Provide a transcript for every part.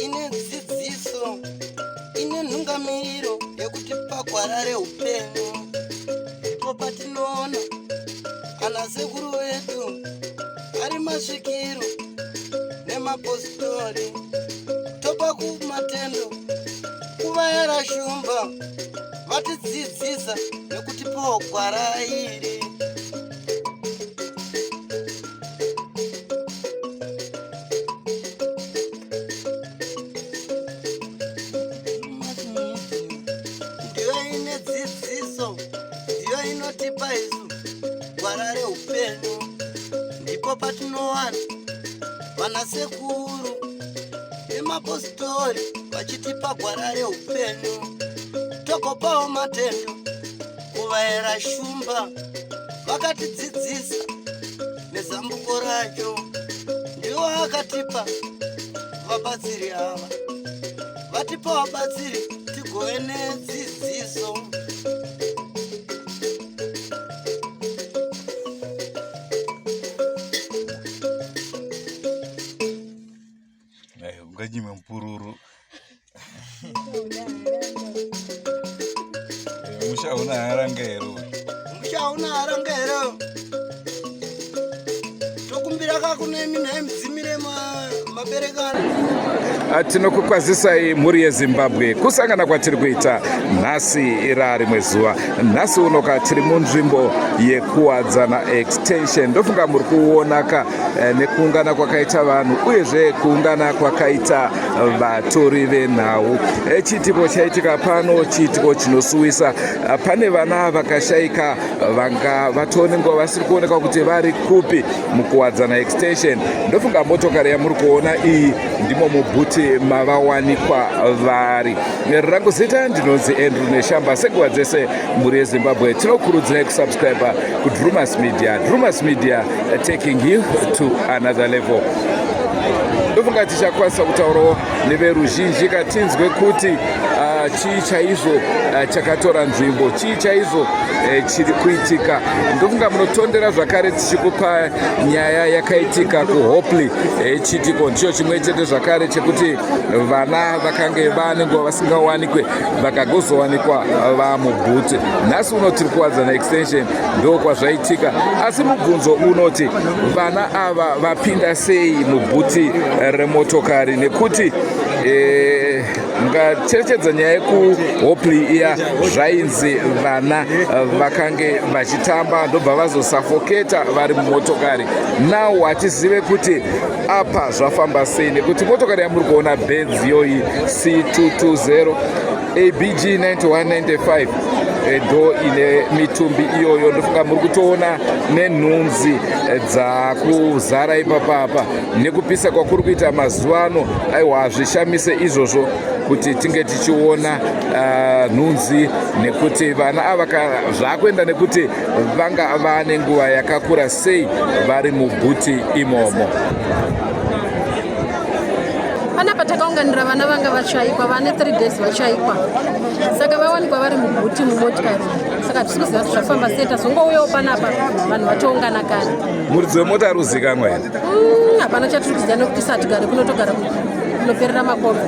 Ine dzidziso, ine nhungamiriro yekuti pagwara reupenyu ndipo patinoona ana sekuru vedu ari masvikiro nemapositori topa kumatendo kuvayera shumba vatidzidzisa nekutipawo gwara iri. Ndiyo ine dzidziso, ndiyo inotipa isu gwara reupenyu. Ndipo patinowana vanasekuru nemapositori vachitipa gwara reupenyu, togopawo matendo kuvaera shumba vakatidzidzisa nezambuko racho ndiwo akatipa vabatsiri ava vatipa vabatsiri tigove nedzidziso. Unganyime mupururu. Musha hauna haranga here? Musha hauna haranga here? Tokumbira ka kune minhai mudzimire maberekano. Tinokukwazisai mhuri yeZimbabwe kusangana kwatiri kuita nhasi ira rimwe zuva. Nhasi unoka tiri munzvimbo yekuWadzana Extension. Ndofunga muri kuonaka nekuungana kwakaita vanhu uyezve kuungana kwakaita vatori venhau. Chiitiko chaitika pano chiitiko chinosuwisa. Pane vana vakashaika vanga vatone nguva vasiri kuonekwa kuti vari kupi muKuwadzana Extension. Ndofunga motokari yamuri kuona iyi ndimo mubhuti mavawanikwa vari. Rangu zita ndinonzi Andrew Neshamba. Senguva dzese mhuri yeZimbabwe tinokurudzirai kusubscribe kuDrumas Media. Drumas Media, taking you to another level. Ndofunga tichakwanisa kutaurawo neveruzhinji katinzwe kuti chii chaizvo chakatora nzvimbo, chii chaizvo chiri kuitika. Ndofunga munotondera zvakare tichikupa nyaya yakaitika kuHopley. Chiitiko ndicho chimwe chete zvakare chekuti vana vakange vane nguva vasingawanikwe, vakagozowanikwa vamubhuti. Nhasi uno tiri kuWadzana Extension, ndo kwazvaitika. Asi mubvunzo unoti vana ava vapinda sei mubhuti remotokari, nekuti ngacherechedza nyaya yekuHopley iya, zvainzi vana vakange vachitamba ndobva vazosafoketa vari mumotokari. Now hatizive kuti apa zvafamba sei, nekuti motokari yamuri kuona Benz yoyi C220 ABG 9195 ndo ine mitumbi iyoyo. Ndofunga muri kutoona nenhunzi dzakuzara ipapapa nekupisa kwakuri kuita mazuva ano. Aiwa, hazvishamise izvozvo kuti tinge tichiona nhunzi, nekuti vana ava zvakuenda nekuti vanga vane nguva yakakura sei vari mubhuti imomo. Panapa takaunganira vana vanga vachaikwa, vane 3 days vachaikwa, saka vawanikwa vari mubhuti mumotikari. Saka hatisi kuziva kuti zvafamba sei. Tazongouyawo panapa vanhu vatoungana kare. Muridzi wemota ari kuzikanwa here? Hapana chatiri kuziva nekuti satigare kunotogara kunoperera makombi.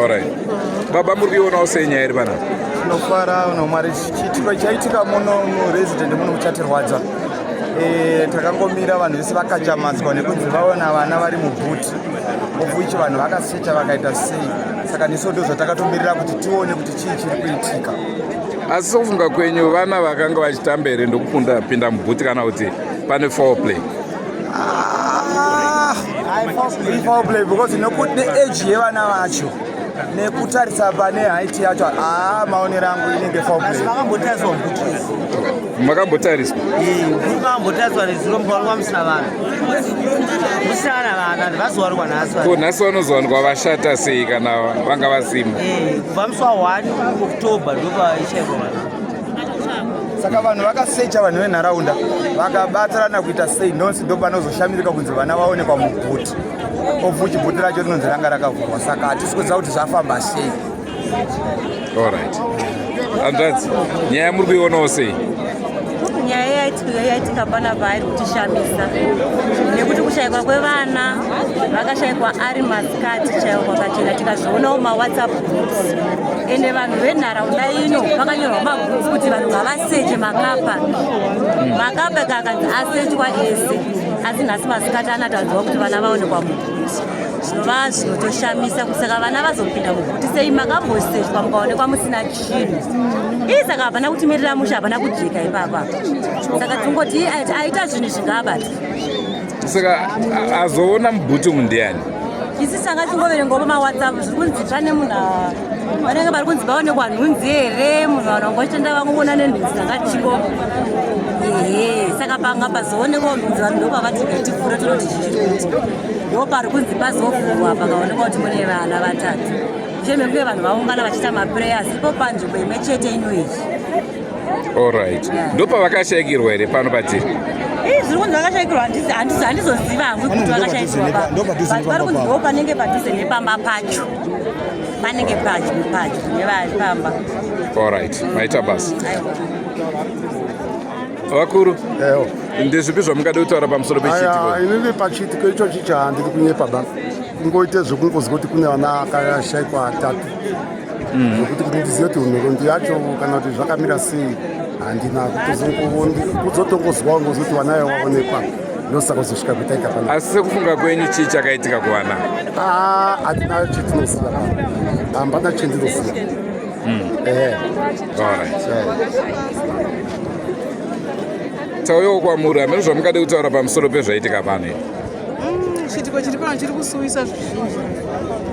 Alright, baba, muri kuionawo sei nyaya iri panapa? Tinofara nomwari. Chiitiko chaitika muno muresident muno muchatirwadza. Takangomira, vanhu vese vakachamadzwa nekunzi vaona vana vari mubhuti, of which vanhu vakasecha vakaita sei. Saka nesu ndo zvatakatomirira kuti tione kuti chii chiri kuitika. Asi sokufunga kwenyu, vana vakanga vachitamba here ndokupinda pinda mubhuti, kana kuti pane foul play? Ah, foul play, because nokuti neage yevana vacho nekutarisa pane height yacho, haa, maonero angu inenge foul play. Makambotariswa mbuti? Makambotariswa? Mbuti makambotariswa nezuro mukawanikwa musina vanhu, musina vana, vanhu vazowanikwa nhasi. Ko nhasi vanozowanikwa vashata sei kana vanga vasimo? Kubva musi wa1 October ndopaishaikwa vanhu. Saka vanhu vakasecha, vanhu venharaunda vakabatsirana kuita sei nonsi, ndo panozoshamirika kunzi vana vaonekwa mubhuti, of which bhuti racho rinonzi ranga rakavhurwa. Saka hatisi kuziva kuti zvafamba sei. Alright, hanzvadzi, nyaya muri kuionawo sei? Nyaya yakaitika panapa airi kutishamisa nekuti kushayikwa kwevana vakashayikwa ari masikati chaiwo kwakachena tikazvionawo mawhatsapp groups ende vanhu venharaunda ino vakanyorwa magroups kuti vanhu ngavaseche makapa makapa kakanzi asechwa ese asi nhasi masikati anatanzwa kuti vana vaonekwa muguti zvinova zvinotoshamisa saka vana vazopinda muguti sei makambosechwa mukaonekwa musina chinhu ii saka hapana kutimirira mushe hapana kujeka ipapa saka tingoti aita zvinhu zvingabata saka azoona mubhuti umu ndiani isi sanga tingoverengawo pamawhatsapp zviri kunzi pane munhu vanenge vari kunzi vaonekwa nhunzi here munhu vanhu vangotenda vangoona nenhunzi dzanga dzichingo ehe saka panga pazoonekwawo nhunzi vanhu ndopavati tivhure tinoti chichiri kuitika ndopari kunzi pazovhurwa pakaonekwa kuti mune vana vatatu mushure mekunge vanhu vaungana vachiita maprayers ipo panzvimbo imwe chete inoyi Alright. Ndopavakashaikirwa here pano patiri? Ii zviri kunzi vakashaikirwa handizoziva hangu kuti vakashaikirwa pa. But vari kunzi ndo panenge padhuze nepamba pacho. Panenge padyo padyo nevari pamba. Alright. Maita basa. Vakuru. Ewo. Ndezvipi zvamungade kutaura pamusoro pechiitiko? Inini pachiitiko ichochi chahandiri kunyepa ba. Kungoite zvekungozwa kuti kune vana akashaikwa atatu. Zvekuti kuti ndizive kuti nhoroondo yacho kana kuti zvakamira sei handina kuzotongozwawo ngozoti vana avo vaonekwa ndosaka kuzosvika kuitaika pana. Asi sekufunga kwenyu chii chakaitika kuvana? Ah, hatina chetinoziva hapana chendinoziva. Ehe. Alright. Tauyawo kwamuri hameno zvamungade kutaura pamusoro pezvaitika pano. Chiitiko chiri pano chiri kusuwisa zvizhinji.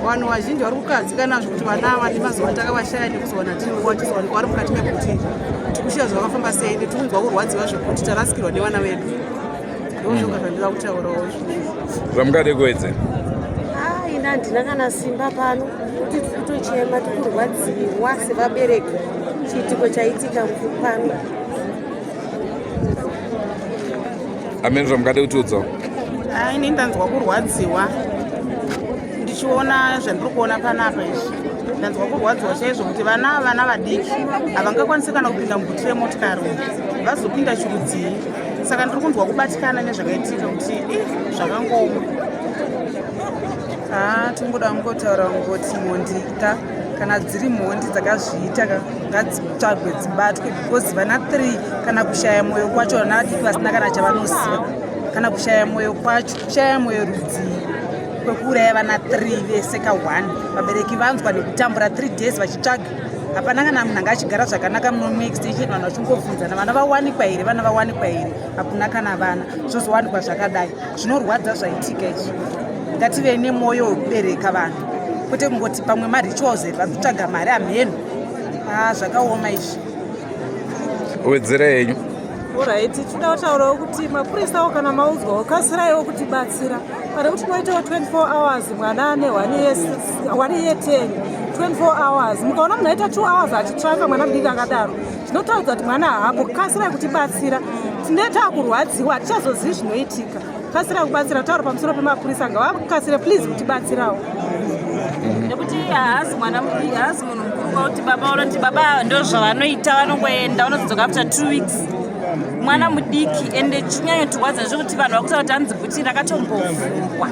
Vanhu vazhinji vari kukahadzika nazvo kuti vana ava nemazuva takavashaya nekuzowana tichizowanikwa vari mukati meguti. Tikushaya zvakafamba sei ende tikunzwa kurwadziwa zvekuti tarasikirwa nevana vedu. Ndozvoga zvandida kutaurawo zvinezvi. Zvamungade kuwedzera? Ah, ini handina kana simba pano kuti tikutochema tikurwadziwa sevabereki chiitiko chaitika pano. Amene zvamungade kutiudzawo? Ah, ini ndanzwa kurwadziwa ndichiona zvandiri kuona panapa izvi ndanzwa kurwadziwa chaizvo kuti vana vana vadiki havangakwanisi kana kupinda muguti remotikari vazopinda chirudzii saka ndiri kunzwa kubatikana nezvakaitika kuti ih zvakangooma. Haa tingoda kungotaura kungoti mhondi ka kana dziri mhondi dzakazviita ka ngadzitsvagwe dzibatwe because vana 3 kana kushaya mwoyo kwacho vana vadiki vasina kana chavanoziva kana kushaya mwoyo kwacho kushaya mwoyo rudzii kwekuuraya vana 3 vese ka 1 vabereki vanzwa nekutambura 3 days vachitsvaga hapana kana munhu anga achigara zvakanaka muno muextension vanhu vachingobvunzana vana vawanikwa here vana vawanikwa here hakuna kana vana zvozowanikwa zvakadai zvinorwadza zvaitika izvi ngativei nemwoyo wekubereka vanhu kwete kungoti pamwe marituals here vari kutsvaga mari amheno ah, zvakaoma izvi. Wedzera yenyu. Alright, tinoda kutaurawo kuti mapurisawo kana maudzwawo kasiraiwo kutibatsira pane kuti moitawo 24 hours mwana ane 1 year 10 24 hours mukaona munhu aita 2 hours achitsvaka mwana mudiki akadaro zvinotaridza kuti mwana haapo kasirai kutibatsira tine taakurwadziwa hatichazozivi zvinoitika kasirai kubatsira kutaura pamusoro pemapurisa ngavakasire please kutibatsirawo. Nekuti haazi mwana mudiki haazi munhu mukuru kuti baba vanoti baba ndo zvavanoita vanongoenda vanozodzoka after 2 weeks mwana mudiki ende chinyanyotirwadza ndechekuti vanhu vakutaura kuti hanzi bhuti rakatombovhurwa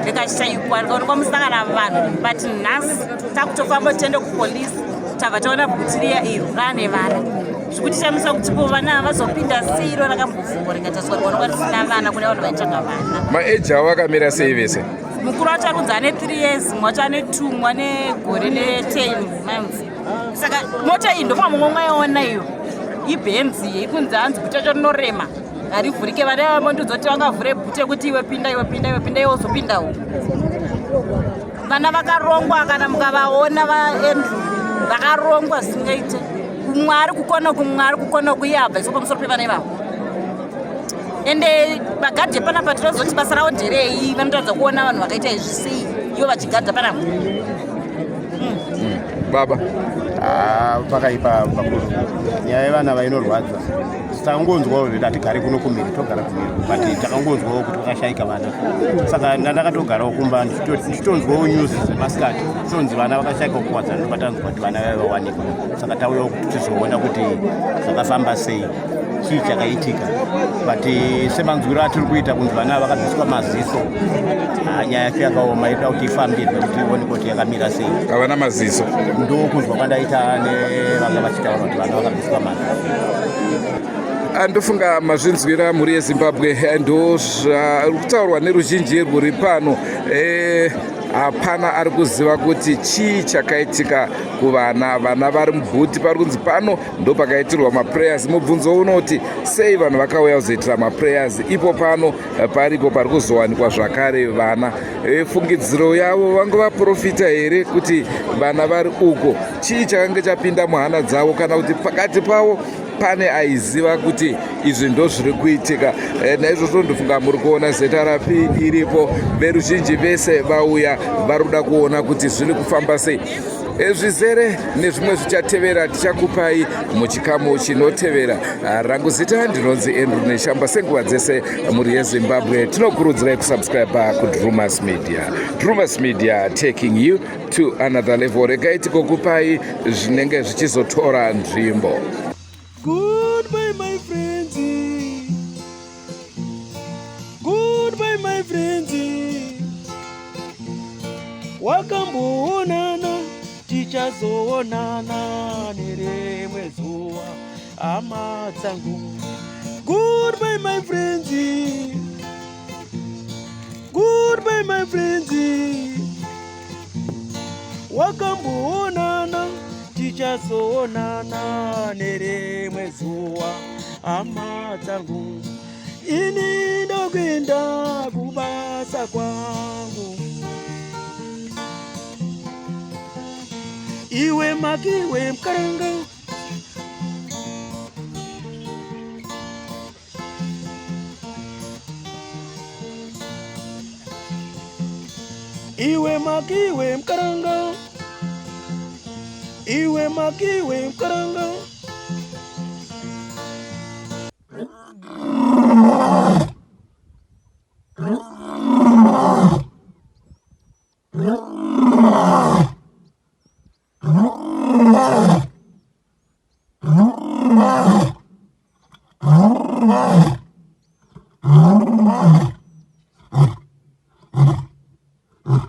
rikashaikwa rikaonekwa musina kana vanhu but nhasi takutofamba tiende kupolisi tabva taona bhuti riya iro raane vana zvikutishamisa kuti ko vana vazopinda sei iro rakambovhurwa rikataswa rikaonekwa risina vana kune vanhu vaitsvaga vana. Maeji avo akamira sei vese? Mukuru wacho ari kunzi ane 3 years mumwe wacho ane 2 mumwe ane gore ne10 months saka mota iyi ndofunga mumwe mwaiona iyo ibhenzi ikunzi hanzi bhuti racho rinorema harivhurike vana vondiudza kuti vangavhure bhuti yekuti iwe pinda iwe pinda iwe pinda iwe uzopindawo vana vakarongwa kana mukavaona vaAndrew vakarongwa zvisingaite umwe ari kukona uku mumwe ari kukona uku iye abva iso pamusoro pevana ivavo ende vagadhi panapa tinozoti basa ravo nderei vanotaridza kuona vanhu vakaita izvi sei ivo vachigadha panapa. Baba. Ah, pakaipa pakuru nyaya yevana vainorwadza takangonzwawo zvedu hatigari kuno kumhiri togara kumhiri but takangonzwawo kuti kwakashaika vana saka ndandakatogarawo kumba ndichitonzwawo news dzemasikati tonzi vana vakashaika kuwadzana ndopatanzwa kuti vana vaiva vawanikwa saka tauyawo kuti tizoona kuti zvakafamba sei. chii chakaitika but eh, semanzwiro atiri kuita kunzi vana vakabviswa maziso ah, nyaya yacho yakaoma inoda kuti ifambirwe kuti ioneke kuti yakamira sei havana maziso ndokunzwa kwandaita nevanga vachitaura kuti vana vakabviswa maziso Ah, ndofunga mazvinzwira mhuri yezimbabwe eh, ndozvari kutaurwa neruzhinji rwuri pano eh, hapana ari kuziva kuti chii chakaitika kuvana vana vari mubhuti pari kunzi pano ndopakaitirwa maprayers mubvunzo unoti sei vanhu vakauya kuzoitira maprayers ipo pano eh, paripo pari kuzowanikwa zvakare vana eh, fungidziro yavo vange vaprofita here kuti vana vari uko chii chakange chapinda muhana dzavo kana kuti pakati pavo pane aiziva kuti izvi ndozviri kuitika eh, naizvozvo ndofunga muri kuona zrp iripo veruzhinji vese vauya vari kuda kuona kuti zviri kufamba sei eh, zvizere nezvimwe zvichatevera tichakupai muchikamu chinotevera ah, rangu zita ndinonzi andrew neshamba senguva dzese mhuri yezimbabwe tinokurudzirai kusubscribe kudrumas media drumas media taking you to another level regai tikokupai zvinenge zvichizotora nzvimbo Goodbye my friends. Goodbye my friends. Wakamboonana tichazoonana nerimwe zuva hama dzangu. Goodbye my friends. Goodbye my friends. Wakamboonana tichazoonana nerimwe zuva hama dzangu. Ini ndokuenda kubasa kwangu. Iwe makiwe mkaranga Iwe makiwe mkaranga Iwe makiwe mkaranga.